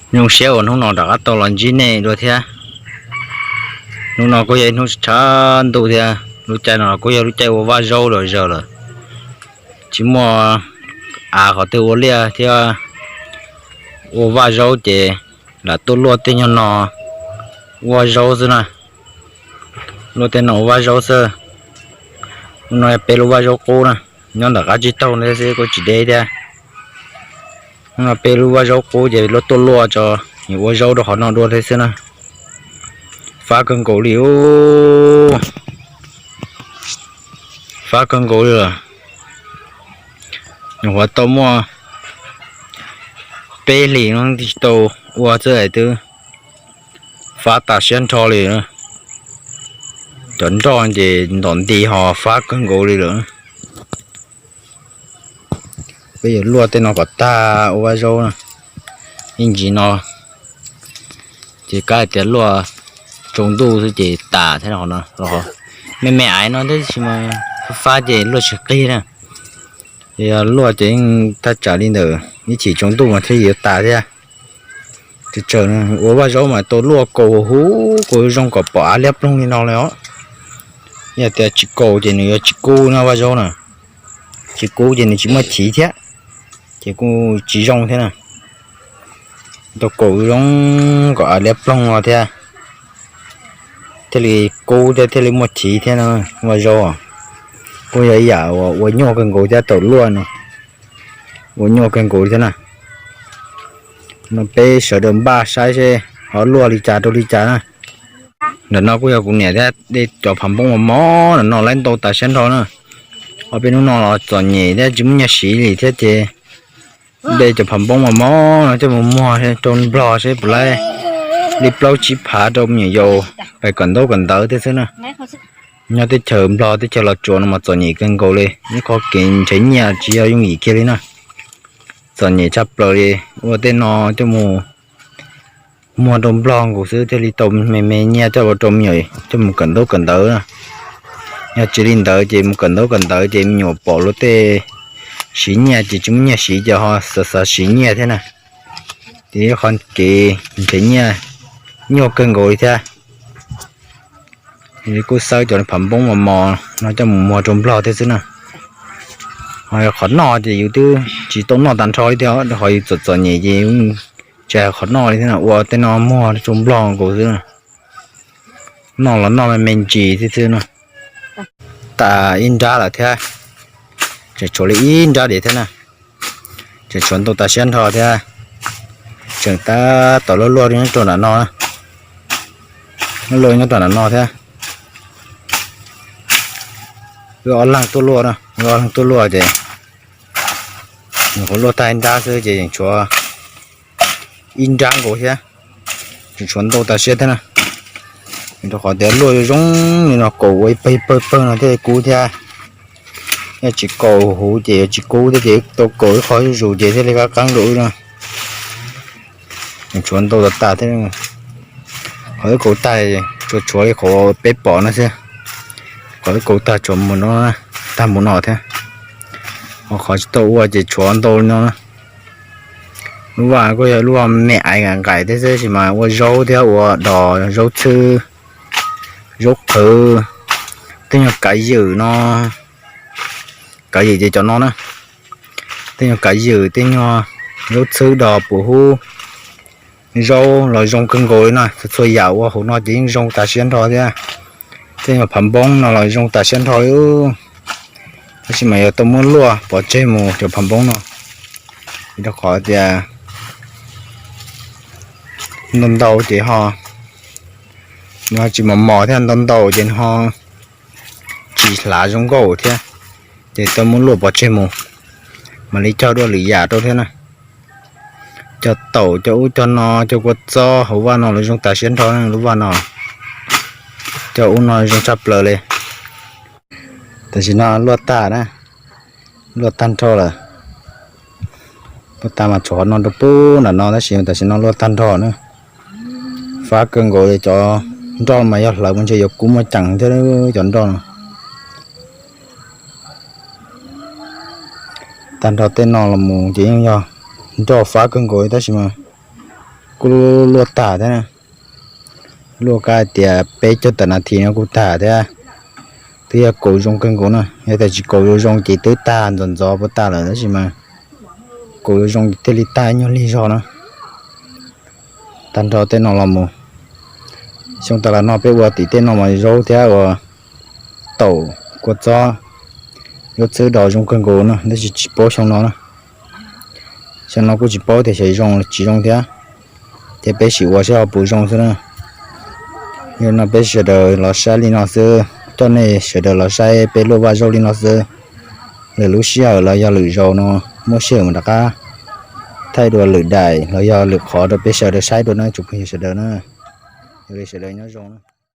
Zoo siab uas hnub no rov qab tau los ntsib nej dua thiab. Hnub no kuj yog ib hnub tshav ntuj thiab, lub caij no kuj yog lub caij ua vaj zaub los zaws lawm. Tsis muaj av qhov twg ua liaj thiab ua vaj zaub ces lam tuaj luaj tej nyuag no ua vaj zaub xwb na. Luaj tej no ua vaj zaub xwb. Hnub no peb lub vaj zaub qub na, nyob ntawm qab tsib taug ntawd xwb kuj tsis deb thiab. Hnub no peb lub vaj zaub qub ces luaj tuaj luaj tso, ua zaub rau qhov no dua thiab xwb na. Fab kawg nkaus li, fab kawg nkaus li lawm. Nyuam qhuav tau muaj peb hlis no tsis tau ua xwb es twb fab tas siab nrho li. Cov nroj ces ntom nti ho fab kawg nkaus li lawm. Peb yuav luaj tej no kom tag ua vaj zaub na. Ib ntsis no ces kav hais tias luaj tsaus ntuj xwb ces tas thiab no. Me me aiv no tab sis mas fab fab ces luaj tsis qig na. Yog luaj ces yeej thaj tsam li ntawm ib chim tsaus ntuj mas thiaj yuav tas thiab. Ua vaj zaub mas tau luaj kaus huv kaus zoo kom pom av liab ploog li no li os. Yog tias tsis kaus ces nws yuav tsis kub na vaj zaub na. Tsis kub ces nws tsis muaj chiv thiab, ces kuj tsis zoo thiab na. Tau kaus zoo kom av liab ploog no thiab, thiaj li kub thiab thiaj li muaj chiv thiab na. Vaj zaub kuj yog ib yam uas ua nyuaj kawg nkaus thiab tau luaj no. Ua nyuaj kawg nkaus thiab na. No peb sawv daws npaj saib seb ho luaj li cas rau li cas na. Ntawm no kuj yog kuv niam thiab de cov phav npoob mos mos ntawm no lawv ntau tas siab nrho na. Ob peb hnub no los txom nyem thiab tsis muaj nyiaj siv li thiab ces de cov phav npoob mos mos no coj mus muag rau Nplog seb puas laib li plaub tsib phav rau me nyuam yaus pais kawm ntaub kawm ntawv thiab xwb na. Nyob teb chaws Nplog teb chaws Los Tsuas no mas txom nyem kawg nkaus li, ib qho kev nrhiav nyiaj tsis yog yooj yim kiag li na. Txom nyem tshaj plaws li, ua tej no coj mus muag rau Nplog nkaus xwb thiaj li tau me me nyiaj coj ua rau me nyuam coj mus kawm ntaub kawm ntawv na. Yog tsis li ntawd ces mus kawm ntaub kawm ntawv ces me nyuam pom luag tej siv nyiaj ces tsis muaj nyiaj siv ces ho xav xav siv nyiaj thiab na. Ces ib qho kev nrhiav nyiaj nyuaj kawg nkaus li thiab. Kuj xawb cov phav npoob mos mos no coj mus muag rau Nplog thiab xwb na. Ho qhov noj ces yus twb tsis tau noj tag nrho li thiab, qhov yus txom txom nyem ces tsis hais qhov noj li thiab, ua tej no muag rau Nplog nkaus xwb. Noj los noj me me ntsis thiab xwb no. Tas ib nrab lawm thiab, tseem tshuav li ib nrab diam thiab na. Tseem tshuav ntau tas siab nrho thiab. Tseem tab tom luaj luaj nyob rau nram no, luaj luaj nyob rau nram no thiab. Wb ob leeg tuaj luaj na, wb ob leeg tuaj luaj ces nyuam qhuav luaj tag ib nrab xwb ces tseem tshuav ib nrab nkaus thiab. Tseem tshuav ntau tas siab thiab na. Rau qhov tias luaj zoo li no kaus ua ib pawg pawg pawg no thiaj kub thiab. Yog tsis kaus huv ces yuav tsis kub thiab ces tau kaus ib qho zuj zus ces thiaj li qab qeeb rau wb na. Tseem tshuav ntau tas tas thiab. Qhov wb kaus tag tsuas tshuav li qhov peb pom no xwb. Qhov wb kaus tag tsuas mus no, tag mus no thiab. Ho qhov tsis tau ua ces tshuav ntau li no na. Lub vaj kuj yog lub vaj me aiv nqaim thiab xwb, tab sis mas ua zaub thiab ua dos zaub txhwb, zaub qhwv, tej nyuag kav ywm no, kav ywm ces cov no na, tej nyuag kav ywm tej nyuag zaub txhwb dos puas hub, zaub los zoo kawg nkaus li na. Txhua txhua yam ua hauv no ces yeej zoo tas siab nrho thiab. Tej nyuag phav npoob no los zoo tas siab nrho li. Tab sis mas yuav tau muab luaj pov tseg mus cov phav npoob no, rau qhov tias ntau ntau ces ho, nws ho tsis mos mos thiab, ntau ntau ces nws ho tsis hlav zoo nkauj thiab. Ces tau muab luaj pov tseg mus, mam li cog dua lwm yam rau thiab na. Cog taum cog ub cog no, cog kua txob hauv vaj no los zoo tas siab nrho na, lub vaj no. Cog ub no zoo tshaj plaws li. Tam sim no luaj tag na, luaj tag nrho lawm. Luaj tag mas tshuav qhov no rau pub nram no, tab sis tam sim no luaj tag nrho na. Fab kawg nkaus li, cov nroj mas yog hlawv mas ntshe yuav kub muaj ceem thiab cov nroj no. Tag nrho tej no los mus ces yeej yog nroj fab kawg nkaus li, tab sis mas kuj luaj tag thiab. Luaj kab tias peb caug tawm nas this no kuj tag thiab. Twb yog kaus zoo kawg nkaus na, yog tias tsis kaus zoo zoo ces twb tag ntxov ntxov puas tag lawm, tab sis mas kaus zoo zoo ces thiaj li tag ib nyuag lig zog na. Tag nrho tej no los mus, xyoo tas los no peb ua tim tej no mas zaub thiab ua taum kua txob, yuav txhwb dos zoo kawg nkaus no, tab sis tsis paub xyoo no na. Xyoo no kuj tsis paub tias xyov zoo tsis zoo thiab, ces peb sim ua saib ho puas zoo xwb na. Yog no peb sawv daws los saib li no xwb, coj nej sawv daws los saib peb luaj vaj zaub li no xwb. Lwm lub sij hawm los yog lwm zaus no muaj sij hawm mus rov qab thaij dua lwm daim los yog lwm qhov rau peb sawv daws saib dua na tsoom phooj ywg sawv daws na. Yog li sawv daws nyob zoo na.